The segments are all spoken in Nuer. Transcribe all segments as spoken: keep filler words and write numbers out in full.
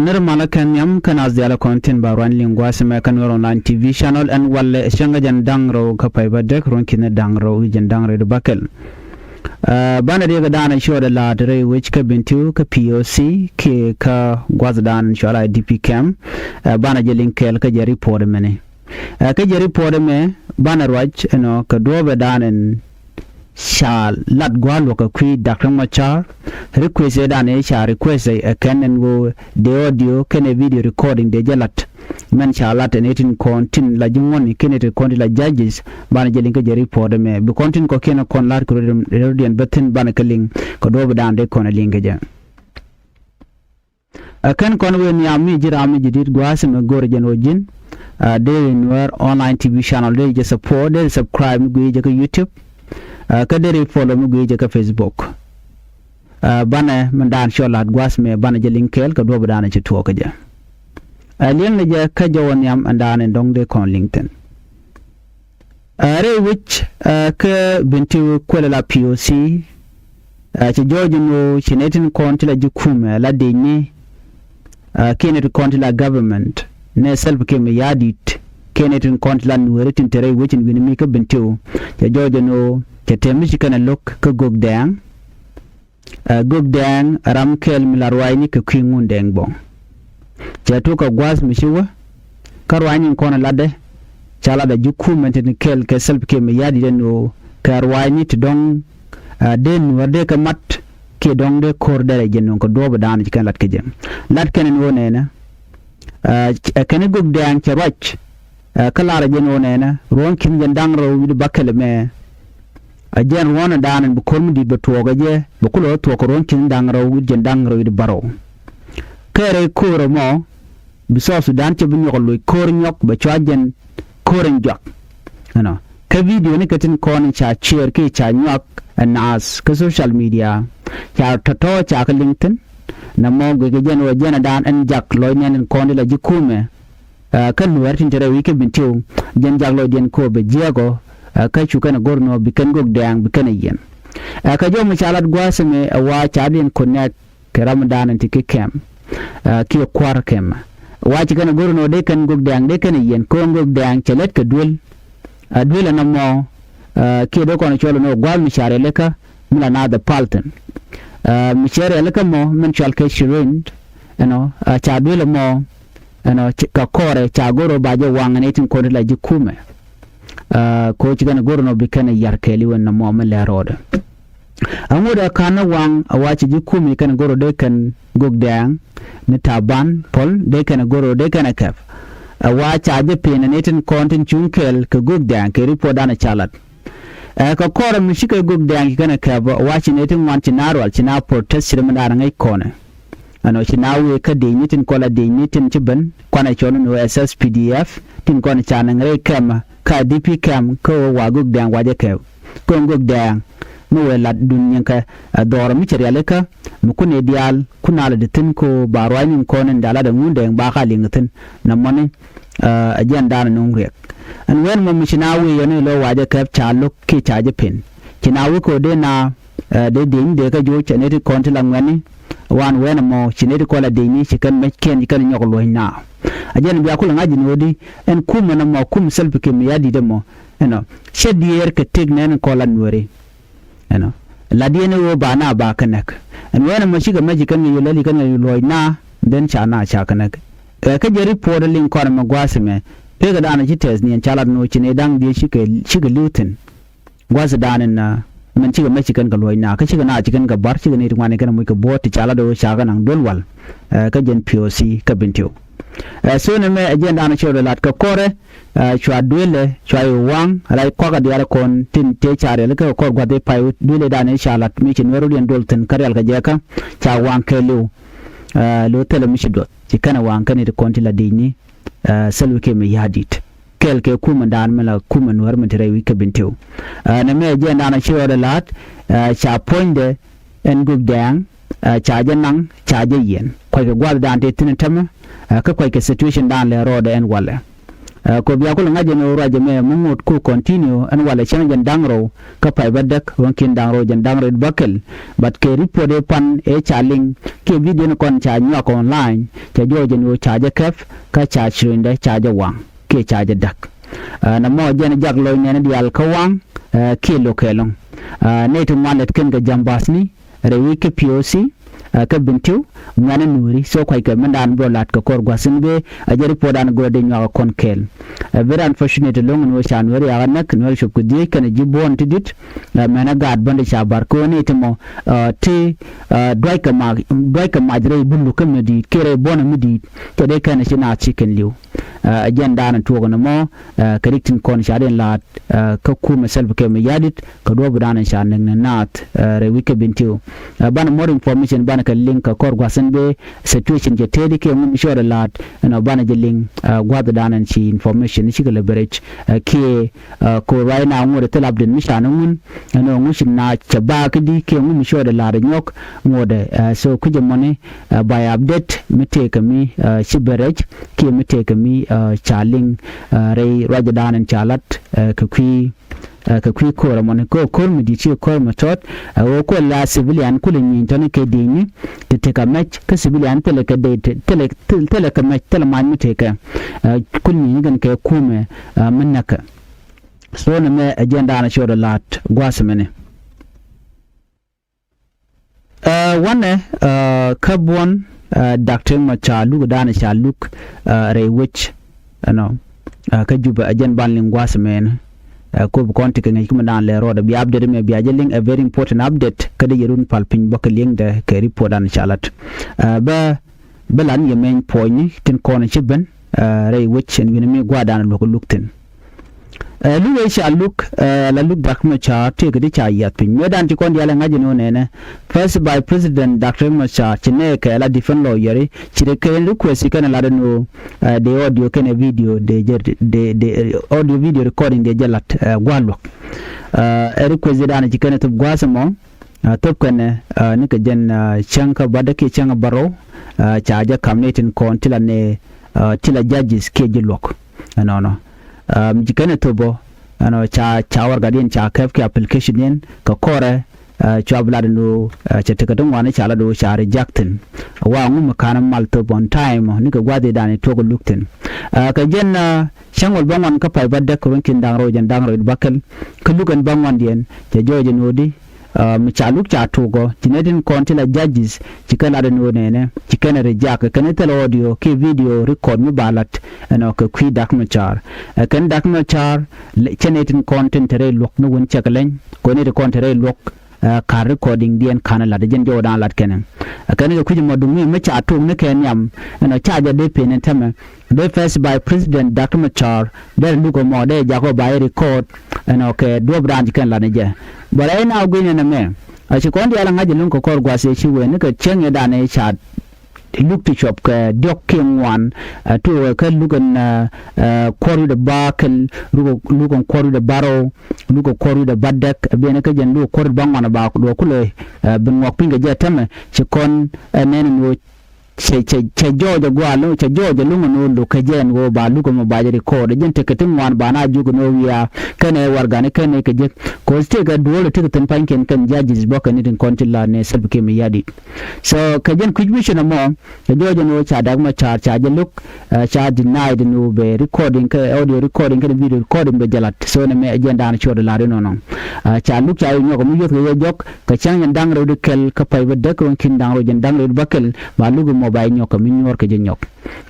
Nir malä kɛn nhiam kä naath diaal kɔn tin ba ruany liŋ gua̱a̱th mɛ kä Nuɛr online T V channel ɛn walɛ cäŋ kä jɛn da̱ŋ rɛw kä pay bädäk ruɔ̱n ki̱n da̱ŋ rɛw wi̱c jɛn da̱ŋ rɛw di bäkɛl. Banɛ riɛk da̱a̱n cuɔt ɛ la̱a̱t rɛy wec kä Bentiu kä P O C kiɛ kä gua̱a̱th da̱a̱n cuɔl I D P camp. Banɛ jɛ liŋ kɛɛl kä jɛ report mɛni. Kä jɛ report mɛ banɛ ruac ɛnɔ kɛ duɔ̱ɔ̱pɛ da̱a̱n ɛn ca lat gua̱a̱r luɔ̱k kɛ kui̱ Doctor Machar. Request ëëdan ëë ca request ɛ kɛn ɛn ɣöö dee audio kɛnɛ video recording dee jɛ lat. Mɛn ca lat ɛn ëë tin kɔn tin la ji̱ ŋuɔ̱tni kɛnɛ tin kɔn tin la judges banɛ jɛ liŋ kä jɛ report ɛmɛ bi kɔn tin kɔ̱kiɛn kɔn la̱r kɛ rɔ̱diɛn bä thi̱n banɛ kɛ liŋ kɛ duɔ̱ɔ̱pdan dee kɔn ɛ liŋ kɛ jɛ. Ɛ kɛn kɔn wëë nhiam mi ji̱ ram mi ji̱ di̱t gua̱a̱th mi go̱r jɛn ɣöö ji̱n. Dee Nuɛr online T V channel dee jɛ support dee subscribe mi gui̱i̱ jɛ kä YouTube. Kä dee follow mi gui̱i̱ jɛ kä Facebook. Banɛ min daan cɔl la̱t gua̱a̱th mi banɛ jɛ liŋ kɛɛl kɛ duɔ̱ɔ̱p daan ci tuɔɔk kä jɛ. Ɛ liɛŋ ni jɛ kä jɔwä nhiam ɛn daan in dɔ̱ŋ dee kɔn liŋ thi̱n. Rɛy wec kä Bentiu kuɛlɛ la P O C. Cɛ jɔɔc ɛn ɣöö ci nɛy tin kɔn ti la ji̱ kumɛ la dec ni kiɛ nɛy tin kɔn ti la government nɛ Salva Kiir Mayardit kiɛ nɛy tin kɔn ti la Nuɛɛri tin te rɛy wec in wi̱ni mi kä Bentiu. Cɛ jɔɔc ɛn ɣöö cɛ tɛm mi ci kɛn ɛ lo̱k kä Gök Dɛɛŋ. Gök Dɛɛŋ ram kɛl mi la ruaacni kɛ kui̱ Ŋundɛɛŋ bɔŋ. Cɛ tuk kɛ gua̱a̱th mi ci wä kä ruaacni kɔn latdɛ. Ca latdɛ ji̱ kumɛ tin kɛl kɛ Salva Kiir Mayardit ɛn ɣöö kɛ ruaacni ti dɔ̱ŋ dee Nuɛɛr dee kɛ mat kiɛ dɔ̱ŋ dee ko̱r dɛrɛ jɛ nöŋ kɛ duɔ̱ɔ̱p da̱a̱n ci kɛn lat kä jɛ. Lat kɛn ɛn ɣöö nɛnɛ ɛ kɛn i̱ Gök Dɛɛŋ cɛ ruac. Kä lar jɛ ni wä nɛnɛ ruɔ̱n ki̱n jɛn da̱ŋ rɛw wi̱cdɛ bäkɛl ɛmɛ. Ɛ jɛn ruɔ̱n ɛ da̱a̱n ɛn bi ko̱r mi di̱t bɛ tuɔɔk ɛ jɛ bɛ kulɛ wä tuɔɔk kɛ ruɔ̱n ki̱n da̱ŋ rɛw wi̱c jɛn da̱ŋ rɛw wi̱cdɛ bärɔw. Kɛ rɛy ko̱r ɛmɔ bi South Sudan cɛ bi nyɔk ɛ loc ko̱r nyɔk bɛ cua jɛn ko̱r ɛn juak. Ɛnɔ kä video ni kɛ tin kɔn ca share kiɛ ca nyuak ɛ naath kä social media. Ca tɔ̱tɔ̱ ca kɛ liŋ thi̱n. Nɛ mɔ guic kɛ jɛn wä jɛn ɛ da̱a̱n ɛn jak lɔc nɛn tin kɔn di la ji̱ kumɛ. Kä Nuɛɛr tin te rɛy wi̱c kä Bentiu jɛn jak lɔcdiɛn ko̱o̱p bɛ jiääk ɔ. Kä cu kɛn ɛ go̱r nɔ bi kɛn Gök Dɛɛŋ bi kɛn ɛ yiɛn. Kä jɔw mi ca lat gua̱a̱th ɛmɛ ɛ wa ca diɛn connect kɛ ram dan in ti ki kɛm. Kiɛ kua̱r kɛm wa ci kɛn ɛ go̱r nɔ dee kɛn Gök Dɛɛŋ dee kɛn ɛ yiɛn ko̱o̱ŋ Gök Dɛɛŋ cɛ lɛt kɛ duel. Duel ɛn ɛmɔ kiɛ dee kɔn cuɔl ɛn ɣöö gua̱a̱th mi ca rialikä mi la naath ɛ pal thi̱n. Mi cɛ rialikä mɔ min cual kɛ Shirin ɛnɔ ca duel ɛmɔ. Ɛnɔ kɛ kɔrɛ ca go̱r ɔ ba jɛ waŋ ɛn ɛ tin kɔn ti la ji̱ kumɛ. Ko ci kɛn go̱r nɔ bi kɛn yar kɛɛli wän nɔmɔ mi lɛ rɔɔdɛ. Aŋut ɛ ka̱n ni waŋ a wa ci ji̱ kumi kɛn go̱r ɔ dee kɛn Gök Dɛɛŋ ni Taban Pɔl dee kɛn go̱r ɔ dee kɛn ɛ kɛp. A wa ca jɛ pin ɛn ɛ tin kɔn tin cuŋ kɛɛl kɛ Gök Dɛɛŋ kɛ ripot dan ɛ ca lat. Ɛ kɛ kɔrɛ mi cikɛ Gök Dɛɛŋ ci kɛn ɛ kɛp a wa ci ni tin ŋuan ci na rual ci na protest ci ri mi dan ɛ ŋäc kɔnɛ. Ɛnɔ ci na wee kä diecni tin kɔn la diecni tin ci ben kuanɛ cɔl ni wee S S P D F tin kɔn ca naŋ rɛy kɛm kä D P kɛm kä wee wa Gök Dɛɛŋ wacɛ kɛ kä Gök Dɛɛŋ mi wee lat duŋ nyiŋkɛ. Ɛ dhɔrɔ mi cɛ rialikä mi kun i̱ diaal kun a lɛ di thi̱n kä ba ruac ni̱n kɔn in dalat ɛ Ŋundɛɛŋ ba ka liŋ thi̱n. Nɛ mɔni ɛ jɛn daanɛ nuŋ riɛk. Ɛn wen mɔ mi ci na wee yɛn i̱ lo̱ wacɛ kɛp ca lo̱k kiɛ ca jɛ pen ci na wee kɛ wä dee na dee diecni dee kä joc ɛ neti kɔn ti la ŋuɛ̈tni. Wan wɛn ɛmɔ ci neti kɔn la diecni ci kɛn mec kiɛn ci kɛn nyɔk luɔ̱c na. A jɛn bia kulɛ ŋa̱c ji̱n ɣöödi ɛn kum ɛn ɛmɔ kum Salva Kiir Mayardit ɛmɔ. Ɛnɔ cɛ diɛɛr kɛ tëk nɛn kɔn la Nuɛri. Ɛnɔ la diɛn ɣöö ba na ba kɛ nɛk. Ɛn wɛn ɛmɔ cikɛ mec ci kɛn kɛ yol lɛl ci kɛn kɛ yol luɔ̱c na. Dhen ca na ca kɛ nɛk. Ɛ kä jɛ ripot ɛ liŋ kɔn ɛmɛ gua̱a̱th ɛmɛ pekɛ daanɔ ci tɛth niɛn ca lat ni ɣöö ci nɛy da̱ŋ diee cikɛ cikɛ li̱w thi̱n. Gua̱th dan in min cikɛ mɛ ci kɛn kɛ luɔ̱c na kä cikɛ na ci kɛn kɛ bar cikɛ ni ti ŋuan in kɛn muc kɛ buɔ̱ɔ̱t ti ca lat ɣöö ca kɛ naŋ duel wal. Kä jɛn P O C kä Bentiu. Ɛ so ni mɛ ɛ jɛn dan cɛ rɛ lat kɛ kɔrɛ. Cua duelɛ cua i̱ waŋ rac kuakä diaal kɔn tin tëë ca riɛl kä kɔr gua̱th i̱ pay duelɛ dan i̱ ca lat mi ci nuɛr wä diɛn duɔl thi̱n kä riɛl kɛ jɛ kä ca waŋ kɛ liw. Lo thilɛ mi ci duɔth ci kɛn ɛ waŋ kɛn i̱ ti kɔn ti la di̱cni. Salva Kiir Mayardit kɛɛl kɛ kumɛ daan mi la kumɛ nuäär mi te rɛy wi̱c kä Bentiu. Nɛ mɛ jɛn daan a ci rɔɔdɛ la̱a̱t ca puɔ̱nydɛ ɛn Gök Dɛɛŋ. Ca jɛ naŋ ca jɛ yiɛn kuackɛ gua̱a̱th daan te thi̱n tämɛ. Kä kuackɛ situation daan lɛ rɔɔdɛ ɛn walɛ. Ɛ, kɔ bia kulɛ ŋa̱c ɛn ɣöö ruac ɛmɛ mi ŋot ku continue ɛn walɛ cäŋ jɛn da̱ŋ rɛw kä pay bädäk ruɔ̱n ki̱n da̱ŋ rɛw jɛn da̱ŋ rɛw bäkɛl. But kɛ report ɛ pan ɛ ca liŋ kiɛ video ni kɔn ca nyuak online, cɛ jɔɔc ɛn ɣöö ca jɛ kɛp kä ca ciönydɛ ca jɛ waŋ kiɛ ca jɛ da̱k. Ɛ, nɛmɔ jɛn jak lɔc nɛn diaal kä waŋ, ɛ, kiɛ lo̱k kɛɛlɔ̱ŋ. Ɛ, nɛy ti ŋuan lät kɛn kɛ ja̱m ba̱thni rɛy wi̱c kä P O C, ɛ, kä Bentiu, ŋuɛ̈ni Nuääri. So kuackɛ mindan bä lat kɛ kɔr gua̱thin bee, ɛ jɛ report dan go̱o̱r di nyuak kɔn kɛɛl. Ɛ, very unfortunate ɛlɔ̱ŋ ɛn ɣöö ca Nuääri yakä näk, Nuääri cop kɛ dhieec kɛnɛ ji̱ buɔ̱n ti di̱t, ɛ, mɛnɛ gaat bändɛ ca bar kɛ ɣöö ni ti mɔ, ɛ, ti, ɛ, duackɛ mac, duackɛ mac rɛy buluk kä mi di̱i̱t, kiɛ rɛy buɔ̱n mi di̱i̱t, cɛ dee kɛnɛ ci naath ci kɛn li̱w. Ɛ, jɛn daanɛ tuɔɔk ɛn ɛmɔ, ɛ, kɛ rik tin kɔn ca den la̱a̱t, ɛ, kä kumɛ Salva Kiir Mayardit, kɛ duɔ̱ɔ̱p daanɛ ca näk ni naath, ɛ, rɛy wi̱c kä Bentiu. Ɛ, banɛ more information banɛ kɛ liŋ kɛ kɔr gua̱thin bee situation cɛ tëëdi kiɛ ŋu mi cɔɔdɛ la̱a̱t, ɛnɔ banɛ jɛ liŋ, ɛ, gua̱th daanɛ ci information cikɛ lɛ bɛ rɛc, ɛ, kiɛ, ɛ, kɛ right now ŋuɔ̱tdɛ thil update mi ca ni ŋun, ɛnɔ ŋu ci naath cɛ baak i̱di kiɛ ŋu mi cɔɔdɛ la̱a̱t ɛ nyɔk ŋuɔ̱tdɛ, ɛ, so kui̱cɛ mɔni, ɛ, bay update mi tëëkɛ mi, ɛ, ci bɛ rɛc kiɛ mi tëëkɛ mi, ɛ, ca liŋ, ɛ, rɛy ruacɛ daanɛ ca la̱t, ɛ, kɛ kui̱, ɛ, kɛ kui̱ ko̱r ɛmɔni kɛ ko̱r mi di̱t ci ko̱r mi tɔt, ɛ, ɣöö kuɛ la civilian kulɛ nyieny tɔni kɛ di̱i̱ni ti tekɛ mɛc kä civilian thilɛ kɛ dee, thilɛ, thilɛ kɛ mɛc thilɛ mac mi tekɛ, ɛ, kulɛ nyieny kɛn kɛ kumɛ, ɛ, mi näkɛ. So nɛmɛ ɛ jɛn daanɛ cɔɔdɛ la̱a̱t gua̱a̱th mɛni. Ɛ, wanɛ, ɛ, kä buɔ̱n, ɛ, Dak Riek Machar luk daanɛ ca luk, ɛ, rɛy wec, ɛnɔ, ɛ, kä Jubɛ ɛ jɛn ban liŋ gua̱a̱th mɛn. Ɛ, kop kɔn ti kɛ ŋäc kä mi daanɛ lɛ rɔɔdɛ bia update mɛ bia jɛ liŋ a very important update kä dee yɛ run pal piny bä kɛ liŋdɛ kɛ report daanɛ ca lat. Ɛ, bä, bä lan yɛ mɛny puɔ̱nyni tin kɔn ci ben, ɛ, rɛy wec ɛn wi̱n mi gua̱a̱th daanɛ luɔk luk thi̱n. Ɛ, luk ëë ca luk, ɛ, la luk Dak Machar tëëkɛ ti ca yiath piny. Mëë dan ci kɔn diaal ɛ ŋa̱c ɛn ɣöö nɛnɛ First Vice President Dak Riek Machar ci nɛɛkɛ la defense lawyer ci rɛ kɛn request ci kɛn ɛ lat ɛn ɣöö, ɛ, dee audio kɛnɛ video dee jɛ, dee, dee, audio video recording dee jɛ lat, ɛ, gua̱a̱th luɔ̱k. Ɛ, ɛ request dan ci kɛn ɛ thop gua̱a̱th ɛmɔ, ɛ, thop kɛnɛ, ɛ, nikɛ jɛn, ɛ, cäŋ kä bädäk kiɛ cäŋ kä bärɔw, ɛ, ca jɛ ka̱m ni tin kɔn ti la nɛ, ɛ, ti la judges kiɛ ji̱ luɔ̱k. Ɛnɔnɔ. Ɛ, mi ci kɛn ɛ thop bä, ɛnɔ ca, ca warɛgadiɛn ca kɛp kɛ application diɛn kɛ kɔrɛ, ɛ, cua bi lat ɛn ɣöö, ɛ, cɛ tekɛ ti ŋuan ca lat ɣöö ca reject thi̱n. Wa ŋu mi ka̱n mal thop on time nikɛ gua̱a̱th i̱ dan i̱ tuɔk ɛ luk thi̱n. Ɛ, kɛ jɛn, ɛ, cäŋ wäl bäŋuan kä pay bädäk ruɔ̱n ki̱n da̱ŋ rɛw jɛn da̱ŋ rɛw bäkɛl. Kä luk ɛn bäŋuan diɛn cɛ jɔɔc ɛn ɣöö di, ɛ, mi ca luk ca tuɔk ɔ ci nɛ tin kɔn ti la judges ci kɛn lat ɛn ɣöö nɛnɛ ci kɛn ɛ reject kɛ kɛn thil audio kiɛ video record mi ba lat ɛnɔ kɛ kui̱ Dak Machar. Ɛ kɛn Dak Machar cɛ nɛ tin kɔn tin te rɛy luɔ̱k ni wun cɛ kɛ leny kɛ nɛ tin kɔn te rɛy luɔ̱k, ɛ, ka̱r recording diɛn ka̱n lat jɛn jɔwdan lat kɛnɛ. Ɛ kɛn kɛ kui̱c mɔ duŋ mi mi ca tuɔk ni kɛ nhiam ɛnɔ ca jɛ dee pen ɛn tämɛ. Dee First Vice President Dak Machar dee luk ɛmɔ dee jakɔ ba i̱ record ɛnɔ kɛ duɔ̱p raan ci kɛn lat ni jɛ. But right now gui̱n ɛn ɛmɛ a ci kɔn diaal ɛ ŋa̱c ɛlɔ̱ŋ kɛ kɔr gua̱th ëë ci wee ni kɛ cäŋ ëëdan ëë ca luk ti cuɔp kɛ diɔ̱k kiɛ ŋuan, ɛ, tuɔɔkɛ kä luk ɛn, ɛ, ɛ, kuɔr wi̱cdɛ bäkɛl, luk, luk ɛn kuɔr wi̱cdɛ bärɔw, luk ɛ kuɔr wi̱cdɛ bädäk, ɛ, biɛnɛ kä jɛn luk ɛ kuɔr wi̱cdɛ bäŋuan ɛ ba duɔ̱ɔ̱k kulɛ, ɛ, bi ŋuɔk piny kɛ jɛ tämɛ ci kɔn, ɛ, nɛn ɛn ɣöö cɛ, cɛ, cɛ jɔɔc ɛ gua̱a̱ lo̱ŋ, cɛ jɔɔc ɛ lo̱ŋ ɛn ɣöö luk kɛ jɛ ɛn ɣöö ba luk ɛmɔ ba jɛ record. Ɛ jɛn tekɛ ti ŋuan ba na juk ɛn ɣöö wiaa kɛnɛ warɛgani kɛnɛ kɛ jek. Kos tekɛ duɔ̱ɔ̱r ɛ tekɛ thi̱n pa̱nykiɛn kɛn judges bä kɛn ni tin kɔn ti la nɛ Salva Kiir Mayardit. So kɛ jɛn kui̱c mission ɛmɔ, kɛ jɔɔc ɛn ɣöö ca Dak Machar ca jɛ lo̱k, ɛ, ca denied ɛn ɣöö bɛ recording kɛ audio recording kɛnɛ video recording bɛ jɛ lat. So nɛmɛ ɛ jɛn da̱a̱n cuɔt ɛ la̱r inɔnɔ. Ɛ, ca luk ca yɛ nyɔk ɛmɛ yuɔth kɛ yɛ jɔk kɛ cäŋ jɛn da̱ŋ rɛw di kɛl kä pay bä däk ruɔ̱n ki̱n da̱ŋ rɛw jɛn da̱ŋ rɛw di bä kɛl ba luk ɛmɔ ba yɛ nyɔk kɛ mi nyuɔ̱ɔ̱r kɛ jɛ nyɔk.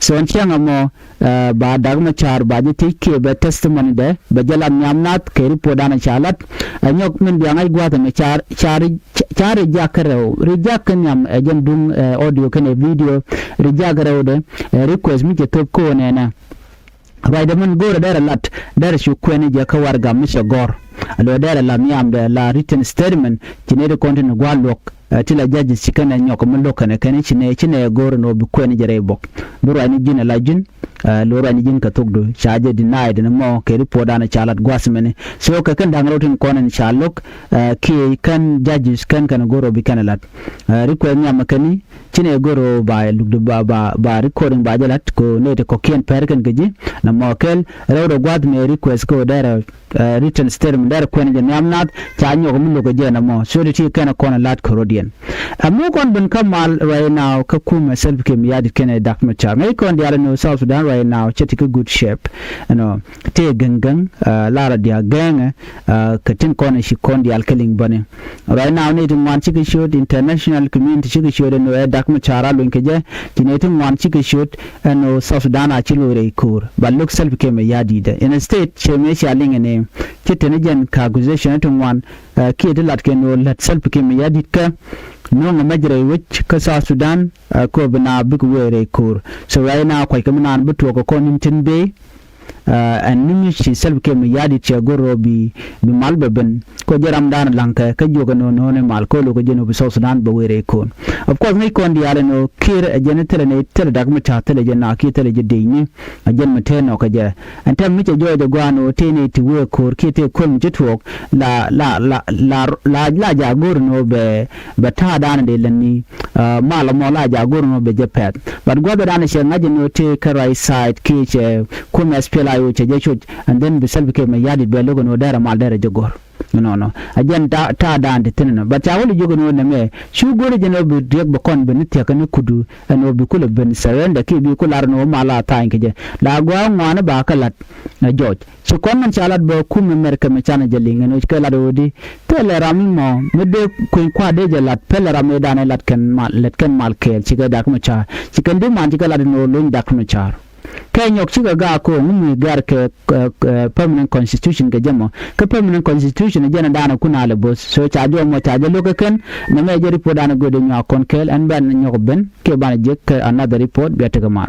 So ɛn cäŋ ɛmɔ, ɛ, ba Dak Machar ba jɛ thiec kiɛ bɛ testimony dɛ bɛ jɛ lat nhiam nath kɛ report dan ca lat. Ɛ nyɔk min bia ŋa̱c gua̱a̱th ɛmɛ ca, ca, ca reject kɛ rɛw, reject kɛ nhiam, ɛ, jɛn duŋ, ɛ, audio kɛnɛ video, reject kɛ rɛw dɛ, ɛ, request mi cɛ thop ko̱o̱n ɛnɛ. Ruacdɛ min go̱o̱rɛ derɛ lat, derɛ cu kuɛn jɛ kä warɛga mi cɛ gɔ̱r. Luɔ̱c derɛ la nhiamdɛ la written statement ci nɛy ti kɔn tin gua̱a̱th luɔ̱k, ɛ, ti la judges ci kɛn ɛ nyɔk mi lo̱k kɛnɛ kɛn ci nɛ, ci nɛ go̱o̱r ɛn ɣöö bi kuɛn jɛ rɛy bok. Bi ruacni ji̱n ɛ la ji̱n, Ɛ, lo̱r ruac ni ji̱n kɛ thokdu ca jɛ denied ni mɔ kɛ report dan ca lat gua̱th mɛni. So kɛ kɛn da̱ŋ rɛw tin kɔn in ca lo̱k, ɛ, kiɛ kɛn judges kɛn kɛn go̱r rɔ bi kɛn lat. Ɛ, request nhiam kɛn ni ci nɛ go̱r rɔ ba lukdu ba, ba, ba recording ba jɛ lat ko nɛ ti kɔkiɛn pɛr kɛn kɛ ji̱. Na mɔ kɛl rɛw rɔ gua̱th mɛ request ko dɛrɛ, ɛ, written statement dɛrɛ kuɛn jɛ nhiam nath ca nyɔk mi lo̱k kɛ jɛ na mɔ. So ti ti kɛn kɔn lat kɛ rɔdiɛn. Ɛ muk kɔn ben kä mal right now kä kumɛ Salva Kiir Mayardit kɛnɛ Dak Machar. Ŋäc kɔn diaal ni South Sudan right now cɛ ti kä good shape. Ɛnɔ tëë gäŋ gäŋ, ɛ, lar a diaal gäŋɛ, ɛ, kɛ tin kɔn ci kɔn diaal kä liŋ bäni. Right now ni ti ŋuan cikɛ ciöt, international community cikɛ ciöt ɛnɔ ɛ Dak Machar a luny kɛ jɛ. Ci ni ti ŋuan cikɛ ciöt ɛnɔ South Sudan a ci lo̱ rɛy ko̱o̱r. Ba lo̱k Salva Kiir Mayardit dɛ. Instead cɛ mëë cia liŋ ɛnɛ ci teni jɛn kä accusation ti ŋuan, ɛ, kiɛ ti lat kɛ nöö lät Salva Kiir Mayardit kä nööŋ a mɛc rɛy wec kä South Sudan, ɛ, kɛ bi na bik wëë rɛy ko̱o̱r. So right now kuackɛ mi naan bi tuɔɔk kɛ kɔn ni̱n tin bee, ɛ, ɛn ni mi ci Salva Kiir Mayardit cɛ go̱r rɔ bi, bi mal bɛ ben. Kɛ jɛ ram daan la̱ŋkɛ kä jiökɛ nöö nööni mal kɛ lo̱k kɛ jɛ nöö bi South Sudan bɛ wëë rɛy ko̱o̱r. Of course ŋäc kɔn diaal ɛn ɣöö Kiir ɛ jɛn thilɛ ni thilɛ Dak Machar thilɛ jɛ na kiɛ thilɛ jɛ dec ni. A jɛn mi tëë nɔk kɛ jɛ. Ɛn tɛm mi cɛ jɔɔc ɛ gua̱a̱n ɣöö tëë ni ti wëë ko̱o̱r kiɛ tëë kuäm mi ci tuɔɔk la, la, la, la, la, la ja̱ go̱r ni ɣöö bɛ, bɛ ta̱a̱ da̱a̱n dee lɛn ni, ɛ, mal ɛmɔ la ja̱ go̱r ni ɣöö bɛ jɛ pɛth. But gua̱th ɛ da̱a̱n cɛ ŋa̱c ni ɣöö tëë kä right side kiɛ cɛ kuäm S P L A I O cɛ jɛ coc. And then bi Salva Kiir Mayardit bɛ lo̱k ni ɣöö derɛ mal derɛ jɛ go̱r. Nɔnɔ a jɛn ta̱a̱, ta̱a̱ da̱a̱n ti thi̱n nɔ. But ca wä li jiök ni ɣöö nɛmɛ cu go̱r jɛ ni ɣöö bi riɛk bɛ kɔn ben ni thia̱k ni kudu. Ɛn ɣöö bi kulɛ ben surrender kiɛ bi ku lar ni ɣöö mal a tha̱a̱ny kɛ jɛ. La gua̱a̱ ŋuani ba kä la̱t na jɔɔc. Ci kɔn mɛn ca lat bä kum America mɛ canɛ jɛ liŋ ɛn ɣöö ci kɛ lat ɣöö di. Thilɛ ram mi mɔ mi dee kueny kua̱r dee jɛ lat, thilɛ ram mi danɛ lat kɛn mal, lät kɛn mal kɛɛl cikɛ Dak Machar. Ci kɛn di man cikɛ lat ɛn ɣöö lony Dak Machar. Kɛ nyɔk cikɛ gaak ko̱o̱ŋ mi gɛr kɛ, kɛ, kɛ permanent constitution kɛ jɛ mɔ. Kä permanent constitution jɛn danɛ kun alɛ bo̱th. So ca jɔmɔ ca jɛ lo̱k kɛ kɛn nɛmɛ jɛ report danɛ go̱o̱dɛ nyuak kɔn kɛɛl ɛn bɛn nyɔk ben kiɛ banɛ jek kɛ another report bia tekɛ mal.